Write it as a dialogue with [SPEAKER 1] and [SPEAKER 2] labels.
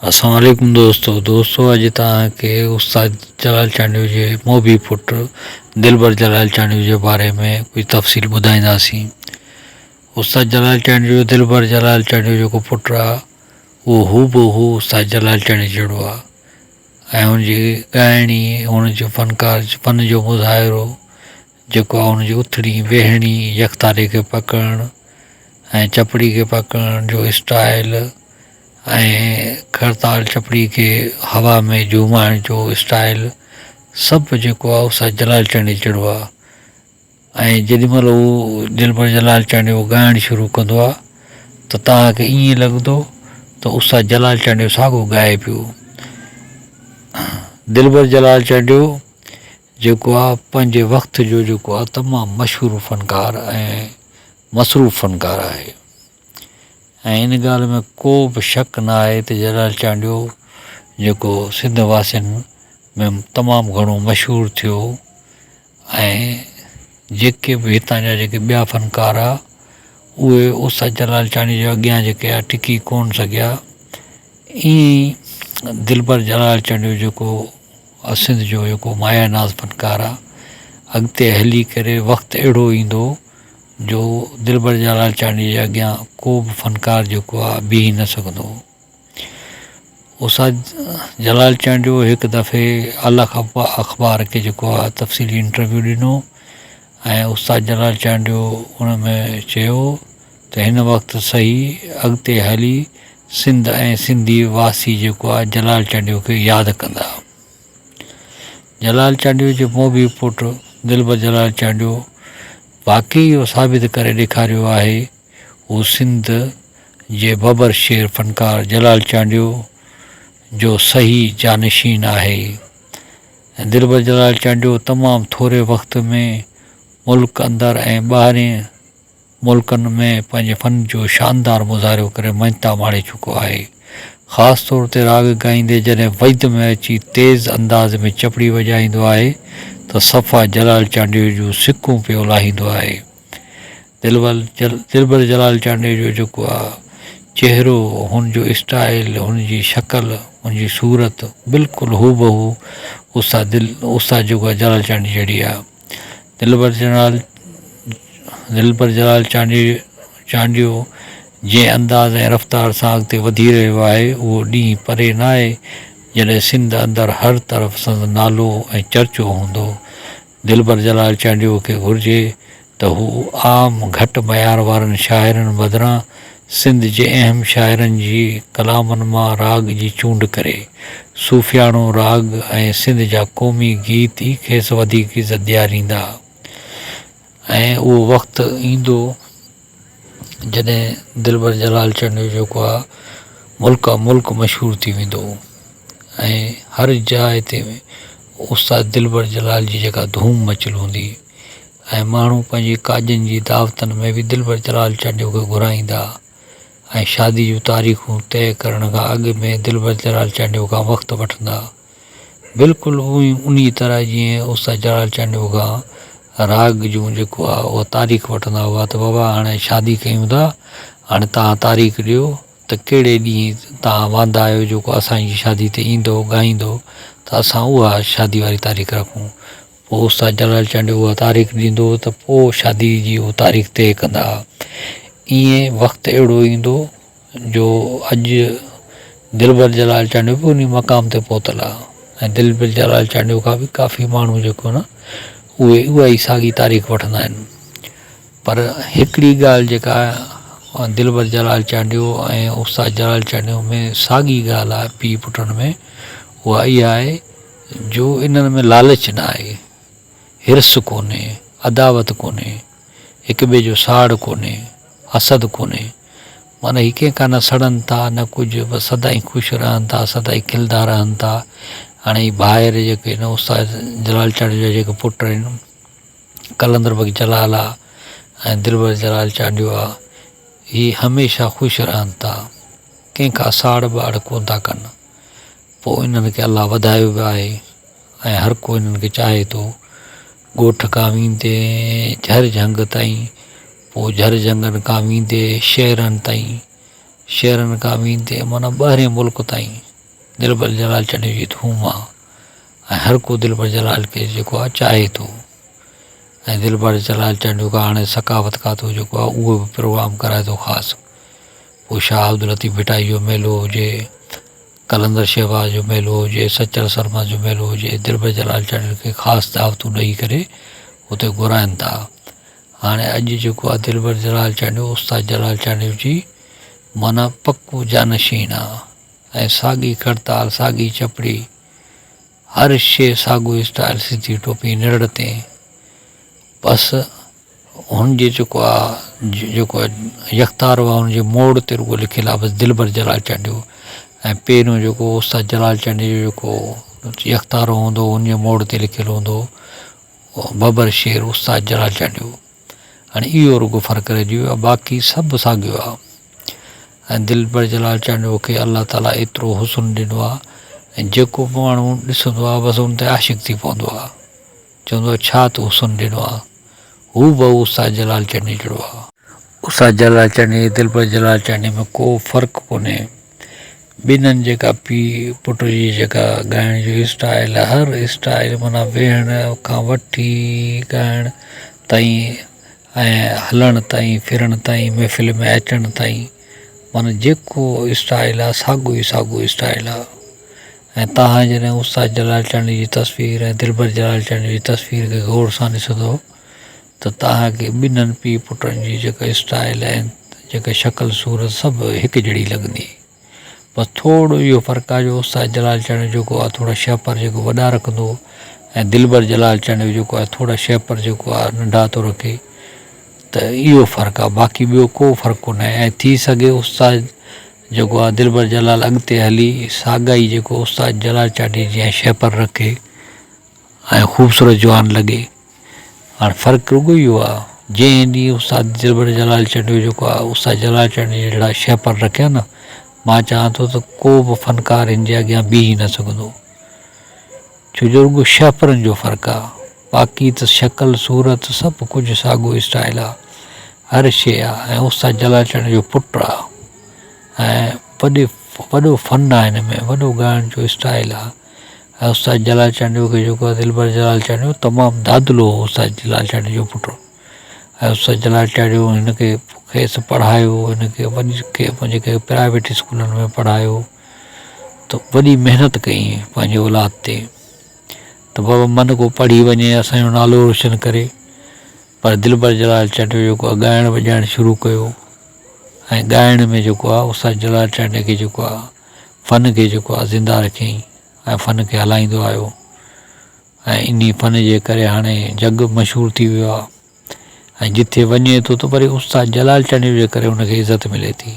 [SPEAKER 1] اسلام عليڪم دوستو دوستو اڄ توهان کي استاد جلال چانڊيو جي موڀي پٽ دلبر جلال چانڊيو جي باري ۾ ڪجهه تفصيل ٻڌائينداسين استاد جلال چانڊيو دلبر جلال چانڊيو جيڪو پٽ آ اهو هو به هو استاد جلال چانڊيو جهڙو آ ۽ هن جي ڳائڻي هن جو فنڪار فن جو مظاهرو جيڪو آ هن جي اٿڻي ويهڻي يڪتاري کي پڪڙڻ ۽ چپڙي کي پڪڙڻ جو اسٽائل ۽ کڙتال چپڙي کي هوا ۾ جهومائڻ جو اسٽائل سڀ جيڪو آهي استاد جلال چانڊيي جهڙو آهي ۽ جيڏي مهل هو دلبر جلال چانڊيو ڳائڻ شروع ڪندو آهي ته توهان کي ائين لڳندو ته استاد جلال چانڊيو ساڳو ڳائي پيو. دلبر جلال چانڊيو جيڪو آهي پنهنجي وقت جو جيڪو آهي تمام مشهور فنڪار ۽ مصروف فنڪار آهي. ۽ ان ڳالهه ۾ ڪو به شڪ نه آهي ته جلال چانڊيو جيڪو سنڌ واسين ۾ تمام گهڻو مشهور ٿيو ۽ جيڪي به هتان جا جيڪي ٻيا فنڪار ها اهي استاد جلال چانڊيي جي اڳيان جيڪي آ ٽڪي ڪون سگهيا ائين ئي دلبر جلال چانڊيو جيڪو سنڌ جو جيڪو مايا ناز فنڪار آ اڳتي هلي ڪري وقت اهڙو ايندو جو دلبر جلال چانڊيي جي اڳيان ڪو به فنڪار جيڪو آ بيهي نه سگهندو. استاد جلال چانڊيو هڪ دفعي الخ اخبار کي جيڪو آ تفصيلي انٽرويو ڏنو ۽ استاد جلال چانڊيو ان ۾ چيو ته هن وقت صحيح اڳتي هلي سنڌ ۽ سنڌي واسي جيڪو آ جلال چانڊيو کي ياد ڪندا. جلال چانڊيو جي موڀي پٽ دلبر جلال چانڊيو واقعي اهو ثابت ڪري ڏيکاريو آهي هو سنڌ جي ببر شير فنڪار جلال چانڊيو جو صحيح جانشين آهي ۽ دلبر جلال چانڊيو تمام ٿوري وقت ۾ ملڪ اندر ۽ ٻاهرين ملڪن ۾ پنهنجي فن جو شاندار مظاهرو ڪري مڃتا ماڻي چڪو آهي. خاص طور تي راڳ ڳائيندي جڏهن وجد ۾ اچي تيز انداز ۾ چپڙي وڄائيندو آهي ته صفا جلال چانڊيو جون سڪون پيو لاهيندو آهي. دلبر جلال چانڊيو جو جيڪو آ چهرو، هن جو اسٽائيل، هن جي شڪل، هن جي صورت بلڪل هوبهو استاد جيڪو آ جلال چانڊيي جهڙي آ. دلبر جلال دلبر جلال چانڊيو جنهن انداز ۽ رفتار سان اڳتي وڌي رهيو آهي، اهو ڏينهن پري ناهي جڏهن سنڌ اندر هر طرف سندس نالو ۽ چرچو هوندو. دلبر جلال چانڊيو کي گهرجي ته هو عام گهٽ معيار وارن شاعرن بدران سنڌ جي اهم شاعرن جي ڪلامن مان راڳ جي چونڊ ڪري. صوفياڻو راڳ ۽ سنڌ جا قومي گيت ئي کيس وڌيڪ عزت ڏياريندا ۽ اهو وقت ايندو جڏهن دلبر جلال چانڊيو جيڪو آ ملڪا ملڪ مشهور ٿي ويندو ۽ هر جاء تي استاد دلبر جلال جي جيڪا ڌوم مچيل هوندي ۽ ماڻهو پنهنجي ڪاڄن جي دعوتن ۾ به دلبر جلال چانڊيو کي گهرائيندا ۽ شادي جون تاريخون طئي ڪرڻ کان اڳ ۾ دلبر جلال چانڊيو کان وقت وٺندا. بلڪل انهي طرح جيئن استاد جلال چانڊيو کان راڳ جون جيڪو آ اها تاريخ وٺندا هئا ته بابا هاڻي شادي ڪيون ٿا هاڻي توهان تاريخ ڏيو ته ڪهڙي ڏينهن توهان واندا آهيو جيڪو اسان جي شادي تي ايندو ڳائيندو ته اسان اها شادي واري تاريخ رکون. پوء استاد جلال چانڊيو اها تاريخ ڏيندو هو ته پوء شادي جي اهو تاريخ طئي ڪندا ها. ائين وقت اهڙو ايندو جو اڄ دلبر جلال چانڊيو به انهي مقام تي پهتل آهي ۽ دلبر جلال چانڊيو کان به ڪافي ماڻهو جيڪو نه اهي اها ئي ساڳي تاريخ وٺندا آهن پر هڪڙي ڳالهه جيڪا دلبر جلال چانڊيو ۽ استاد جلال چانڊيو ۾ ساڳي ڳالهه آهي پيء پٽن ۾ اها اها آهي جو انهن ۾ لالچ نه آهي، حرص ڪونهي، عداوت ڪونهي، هڪ ٻئي جو ساڙ ڪونهي، حسد ڪونهي، معنيٰ هي ڪنهن کان نه سڙن ٿا نه ڪجهه بس سدائين خوش رهن ٿا، سدائين کلندا رهن ٿا. هاڻي هي ڀائر جيڪي آهن استاد جلال چانڊيو جا جيڪي پٽ آهن، قلندر بخش جلال آ ۽ دلبر جلال چانڊيو آ، هي هميشه خوش رهن ٿا، ڪنهن کان ساڙ ٻاڙ ڪونه ٿا ڪن. پوء انهن کي الله وڌايو به آهي ۽ هر ڪو انهن کي چاهي ٿو. ڳوٺ کان ويندي جهر جهنگ تائين، پوء جهر جهنگن کان ويندي شهرن تائين، شهرن کان ويندي معنيٰ ٻاهرين ملڪ تائين. دلبر جلال چانڊيو جي ڌوم آ ۽ هر ڪو دلبر جلال کي جيڪو آ چاهي ٿو ۽ دلبر جلال چانڊيو کان هاڻي ثقافت کاتو جيڪو آ اهو به پروگرام ڪرائي ٿو خاص پوء شاهه عبداللطيف ڀٽائي جو ميلو هجي قلندر شهباز جو ميلو هجي سچل سرمست جو ميلو هجي دلبر جلال چانڊيو کي خاص دعوتون ڏئي ڪري اتي گهرائن ٿا هاڻي اڄ جيڪو آ دلبر جلال چانڊيو استاد جلال چانڊيو جي معنيٰ پڪو جانشين آ ۽ ساڳي کڙتال ساڳي چپڙي هر شيء ساڳو اسٽائل سڌي ٽوپي نرڙ تي بس هن جي جيڪو آ جيڪو يڪتارو آ هن جي موڙ تي رڳو لکيل آ بس دلبر جلال چانڊيو ۽ پهريون جيڪو استاد جلال چانڊيو جو جيڪو يڪتارو هوندو هو ان جي موڙ تي لکيل هوندو هو ببر شير استاد جلال چانڊيو هاڻي اهو رڳو فرق رهجي ويو آهي باقي سڀ ساڳيو آهي ۽ دلبر جلال چانڊيو کي الله تعالي ايترو حسن ڏنو آهي ۽ جيڪو به ماڻهو ڏسندو آهي بس ان تي عاشق ٿي پوندو آهي چوندو آهي ڇا ته حسن ڏنو آهي هو به استاد جلال چانڊيي جهڙو آهي. استاد جلال چانڊيي ۽ دلبر جلال چانڊيي ۾ ڪو فرق ڪونهي ٻنهن جيڪا پيء پٽ جي جيڪا ڳائڻ جو اسٽائل هر اسٽائل معنيٰ ويهڻ کان وٺي ڳائڻ تائين ۽ هلڻ تائين ڦرڻ تائين محفل ۾ اچڻ تائين معنيٰ جيڪو اسٽائل آهي ساڳو ئي ساڳو اسٽائل آهي ۽ تهان جڏهن استاد جلال چانڊيي جي تصوير ۽ دلبر جلال چانڊيي جي تصوير کي غور سان ڏسندو ته تهان کي ٻنهن پيء پٽن جي جيڪا اسٽائل ۽ جيڪا شڪل صورت سڀ هڪ جهڙي لڳندي. بس ٿورو اهو فرق آهي جو استاد جلال چانڊيو جيڪو آهي ٿورا شهپر جيڪو وڏا رکندو هو ۽ دلبر جلال چانڊيو جيڪو آهي ٿورا شهپر جيڪو آهي ننڍا ٿو رکي ته اهو فرق آهي باقي ٻيو ڪو فرق ڪونهي ۽ ٿي سگهي استاد جيڪو آهي دلبر جلال اڳتي هلي ساڳا ئي جيڪو استاد جلال چانڊيي جيان شهپر رکي ۽ خوبصورت جوان لڳي. هاڻ فرق رڳو اهو آ، جنهن ڏينهن استاد دلبر جلال چانڊيو جيڪو آ استاد جلال چانڊيي جهڙا شهپر رکيا نه، مان چوان ٿو ته ڪو به فنڪار هن جي اڳيان بيهي نه سگهندو. ڇو جو رڳو شهپرن جو فرق آ، باقي ته شڪل صورت سڀ ڪجهه ساڳو اسٽائل آ، هر شيء آ ۽ استاد جلال چانڊيو جو پٽ آ ۽ وڏي وڏو فن آ هن ۾ وڏو ڳائڻ جو اسٽائل آ. ۽ استاد جلال چانڊيو کي جيڪو آهي دلبر جلال چانڊيو تمام دادلو هو استاد جلال چانڊيو جو پٽ ۽ استاد جلال چانڊيو هن کي کيس پڙهايو هن کي وڏي کي جيڪي پرائيويٽ اسڪولن ۾ پڙهايو ته وڏي محنت ڪئي پنهنجي اولاد تي ته بابا من ڪو پڙهي وڃي اسانجو نالو روشن ڪري پر دلبر جلال چانڊيو جيڪو آهي ڳائڻ وڄائڻ شروع ڪيو ۽ ڳائڻ ۾ جيڪو آهي استاد جلال چانڊيي کي جيڪو آهي فن کي جيڪو آهي زنده رکيائين ۽ فن کي هلائيندو آيو ۽ انهي فن جي ڪري هاڻي جڳ مشهور ٿي ويو آهي ۽ جتي وڃي ٿو ته وري استاد جلال چانڊيو جي ڪري ان کي عزت ملي ٿي.